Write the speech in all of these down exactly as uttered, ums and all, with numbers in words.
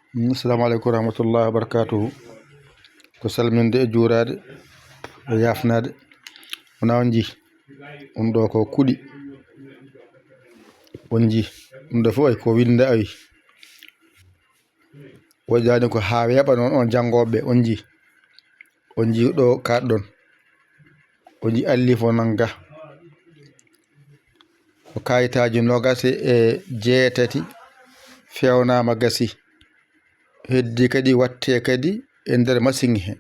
Assalamu aleykum wa rahmatullahi wa barakatuhu. Ko salminde e juuraade e yaafnaade. Wona on njii? Ɗum ɗo ko kuɗi. On njii? Ɗum ɗo fof ay ko winnda ay. Woƴaani ko haa weeɓa noon on janngooɓe. On njii? On njii ɗo kaɗɗon? On njii allif o nan ga? Ko kayitaaji noogaas e jeetati feewnaama gasi. Heddi kadi watte kadi e nder masiŋ he.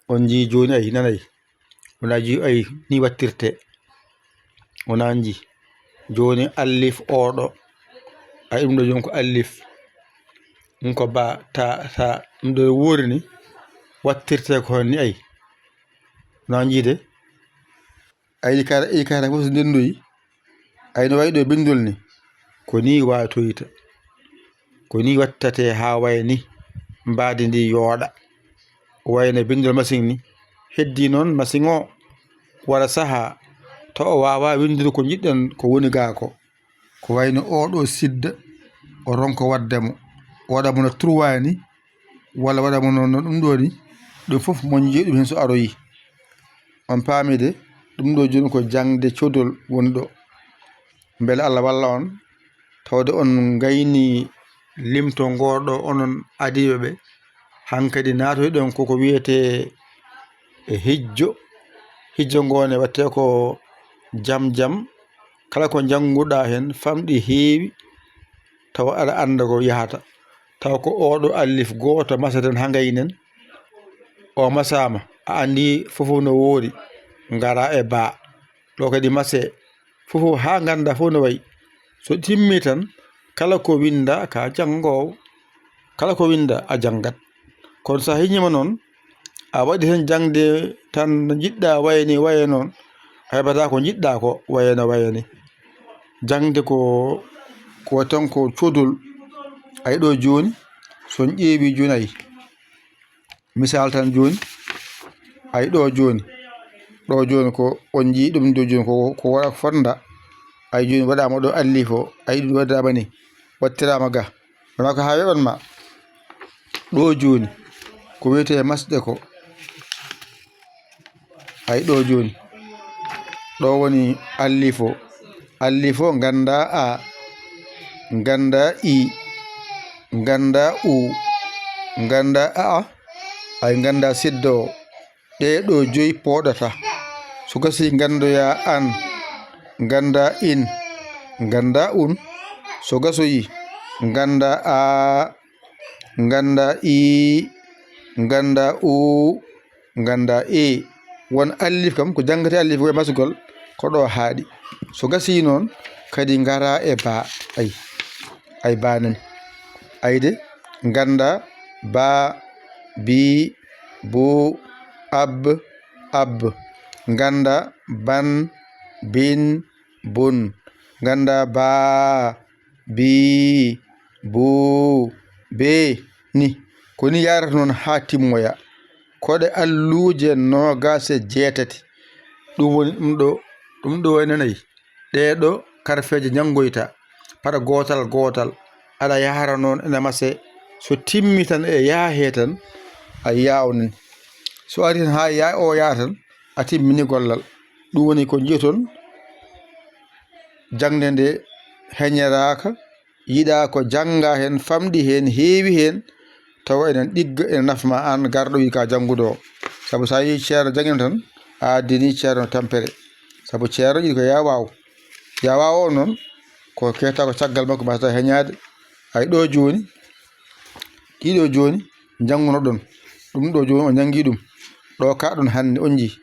On njii jooni ay nanay? Wona ji ay ni wattirte. Wona njii? Jooni allif oɗo. Ay ɗum ɗo jooni ko allif. Ɗum ko ba, ta, ta. Ɗum ɗo wuuri ni wattirte ko ni ay. Wona njii de? Ay kara, ay kara fof so ndendoyi. Ay no wayi ɗo binndol ni. Ko ni watoyta. Ko ni wattate haa waya ni. Mbaadi ndi yooɗa. Wayno binndol masiŋ ni. Heddi noon masiŋ o wara saha to o waawa winndude ko njiɗɗen ko woni gaa ko. Ko wayno oɗo sidda o ronko waɗde mo. O waɗa mo no turwaani walla waɗa mo no, no ɗum ɗo ni. Ɗum fof mo njii ɗum heen so aroyi. On paami de, ɗum ɗo jooni ko jaŋde codol woni ɗo. Mbele Allah walla on, tawde on ngayni limto ngoo ɗo onon adiiɓe ɓe. Hankadi naatoyɗon koko wiyetee e hijjo. Hijjo ngoo ne waɗtee ko jam jam. Kala ko njannguɗaa heen, famɗi heewi, tawa aɗa annda ko yahata. Tawa ko oɗo allif gooto masaten haa ngaynen. O masaama, a anndi fof no woori, ngara e baa. Ɗo kadi mase fof haa ngannda fof no wayi. So timmi tan, kala ko winnda ka janngoowo, kala ko winnda a janngat. Kono so a heñiima noon, a waɗi heen jaŋde tan no njiɗɗa waye ni waye noon, a heɓata ko njiɗɗa ko waye no waye ni. Jaŋde ko, ko tan ko codol. Ay ɗo jooni, so on ƴeewi jooni ay. Misal tan jooni, ay ɗo jooni, ɗo jooni ko on njii ɗum ɗo jooni ko, ko waɗa ko fotnda. Ay jooni waɗaama ɗo allif o, ay ɗum waɗaama ni, wattiraama ga. Wona ko haa weɓan ma. Ɗo jooni, ko wiyetee masɗe ko. Ay ɗo jooni, ɗo woni allif o. Allif o ngannda a, ngannda i, ngannda u, ngannda a, ay ngannda siddo o. Ɗee ɗo joyi pooɗata. So gasii nganndoya an, ngannda in, ngannda un. So gasoyi ngannda a, ngannda i, ngannda u, ngannda e. Won allif kam ko janngata allif ko e masugol ko ɗo haaɗi. So gasii noon kadi ngara e ba ay. Ay ba nani. Ay de ngannda ba, bi, bu, ab, ab. Ngannda ban, bin, bun. Ngannda ba, bi, bu, be, ni. Ko ni yahrata noon haa timmoya. Koɗe alluuje noogaas e jeetati. Ɗum woni ɗum ɗo, ɗum ɗo e nanayi. Ɗee ɗo karfeeje njanngoyta, par gootal gootal. Aɗa yahra noon ene mase. So timmi tan e yaha hee tan, a yaawnani. So ari tan haa yaa o yaha tan, a timmini gollal. Ɗum woni ko njiyaton jaŋde nde heñeraaka, yiɗaa ko jannga heen, famɗi heen, heewi heen, tawa enen ɗigga, ene nafa ma aan garɗo wiy ka jannguɗo o. Sabu so a yii ceerno janngino tan, a addini ceerno tampere. Sabu ceerno yiɗi ko yaa waaw. Yaa waaw o noon, ko keta ko caggal makko mbasata heñaade. Ay ɗo jooni, ɗiɗo jooni njanngunoɗon. Ɗum ɗo jooni o njanngi ɗum. Ɗo kaɗon hannde on njii.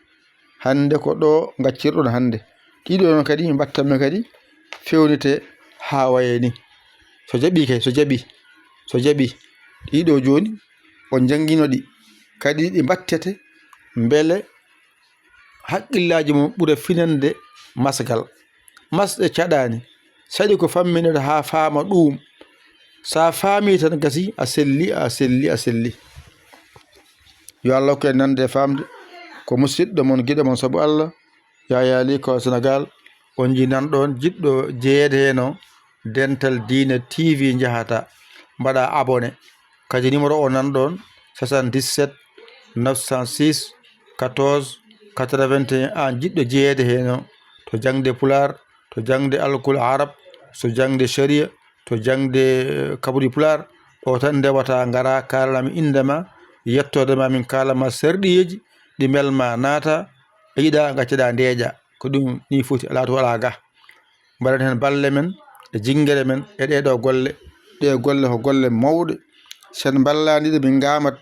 Hannde ko ɗo ngaccirɗon hannde. Ɗiɗo noon kadi mbattanmi kadi fewnite haa waye ni. So jaɓi kay, so jaɓi, so jaɓi. Ɗiɗo jooni o njanngino ɗi. Kadi ɗi mbattete mbele haqqillaaji mum ɓura finande masgal. Masɗe caɗaani. Saɗi ko famminede haa faama ɗuum. So a faami tan gasi, a selli, a selli, a selli. Yo Allah hokku en nande e faamde. Ko musidɗo mon, giɗo mon sabu Allah, Yaya Ly ko Sénégal. On njii nan ɗoon jiɗɗo jeyeede heen o, Dental Diine T V njahata. mbaɗa abonné. Kadi numéro o nan ɗon, soixante-dix-sept neuf cent six quatorze quatre-vingt-un. An jiɗɗo jeyeede heen o, to jaŋde pulaar, to jaŋde alkul arab, so jaŋde sharia, to jaŋde, eh, kabri pulaar, ɗo tan ndewata, ngara kaalana mi innde ma, yettoode ma, min kaala ma sarɗiyeeji ɗi mbelma naata, a yiɗa ngacceɗa ndeeƴa. Ko ɗum ni foti, alaa to alaa ga. Mbaɗen heen balle men e jinngere men e ɗee ɗoo golle. Ɗee golle ko golle mawɗe. Sen mballaani ɗe, min ngaamat,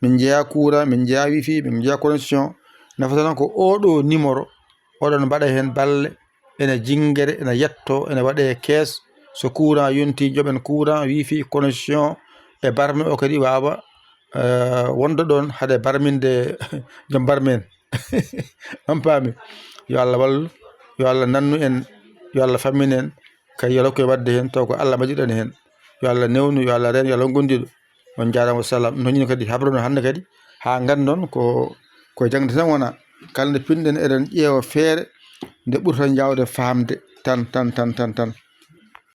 min njeya courant, min njeya wifi, min njeya connexion. Nafata noon ko oo ɗoo numéro, oɗon mbaɗa heen balle, ene jinngere, ene yetto, ene waɗe kees. So courant yonti, njoɓen courant, wifi, connexion e barme o kadi waawa, eh, wonde ɗoon hade barminde joom barme en. On paami? Yo Allah wallu, yo Allah nannu en, yo Allah fammin en, kay yo Allah hokku en waɗde heen, taw ko Allah mbaɗiɗen heen. Yo Allah newnu, yo Allah reen, yo Allah won gondiiɗo. On njaaraama, wassalam. No ñino kadi habro no hannde kadi, haa nganndon ko, ko jaŋde tan wona. Kala nde pinɗen eɗen ƴeewa feere nde ɓurta njaawde faamde tan, tan, tan, tan, tan.